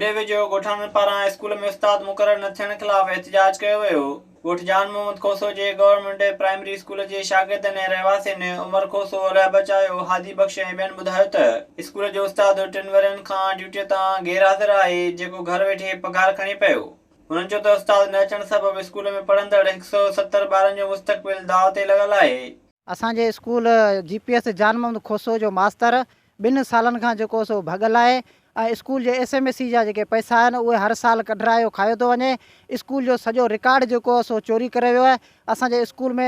دڙي ويجهو ڳوٺاڻن پاران اسڪول ۾ استاد مقرر نه ٿيڻ خلاف احتجاج ڪيو ويو. ڳوٺ جان محمد کوسو جي گورنمينٽ پرائمري اسڪول جي شاگردن ۽ رهواسين عمر کوسو، الهه بچايو، هادي بخش ۽ ٻين ٻڌايو ته اسڪول جو استاد ٽن ورهين کان ڊيوٽي تان غير حاضر آهي جيڪو گهر ويٺي پگهار کڻي پيو. هنن چيو ته استاد نه اچڻ سبب اسڪول ۾ پڙهندڙ 170 ٻارن جو مستقبل داء تي لڳل آهي. اسان جي school G P S Jan Muhammad Khoso جو ماستر ٻن سالن کان جيڪو سو ڀڳل آهي ۽ اسڪول جي ايس ايم ايس سي جا جيڪي پئسا آهن اهي هر سال ڪڍرايو کايو ٿو وڃي اسڪول جو سڄو رڪارڊ جيڪو سو چوري ڪري ويو آهي اسان جي اسڪول ۾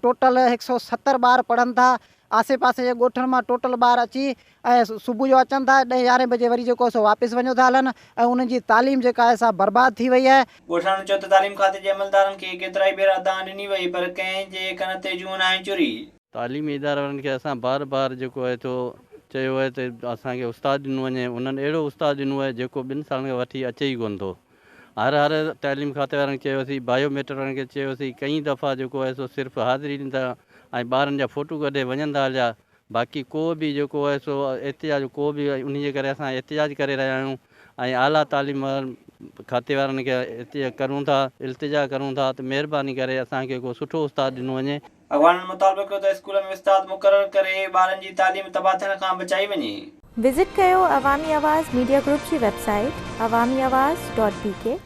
ٽوٽل 170 ٻار پڙهن ٿا آسي پاسي جي ڳوٺن مان ٽوٽل ٻار اچي ۽ صبح جو اچن ٿا ڏهين يارهين بجي وري جيڪو سو واپس وڃيو ٿا هلن ۽ انهن جي تعليم جيڪا آهي سا برباد ٿي وئي آهي. ڳوٺاڻن چيو ته تعليم کاتي جي عملدارن کي ڪيترائي ڀيرا دانهن ڏني وئي پر ڪنهن جي ڪن تي جونء ناهي چري. تعليمي اداري وارن کي اسان بار بار جيڪو آهي سو چيو آهي ته اسان کي استاد ڏنو وڃي انهن اهڙو استاد ڏنو آهي جيڪو ٻن سالن کان وٺي اچي ئي ڪونه ٿو هر هر تعليم کاتي وارن کي چيوسين بايو ميٽر وارن کي چيوسين ڪئين دفعا جيڪو آهي سو صرف حاضري ڏيندا ۽ ٻارن جا فوٽو ڪڍي وڃن ٿا هليا باقي ڪو به جيڪو آهي سو احتجاج ڪو به انهي جي ڪري اسان احتجاج ڪري رهيا آهيون ۽ اعليٰ تعليم کاتي وارن کي احتجاج ڪريون ٿا التجا ڪريون ٿا ته مهرباني ڪري اسان کي ڪو سٺو استاد ڏنو وڃي. اڳواڻن مطالبو ڪيو ته اسڪول ۾ استاد مقرر ڪري ٻارن جي تعليم تباهه ٿيڻ کان بچائي وڃي. وزٽ ڪيو عوامي آواز ميڊيا گروپ جي web site Awami Awaz dot B K.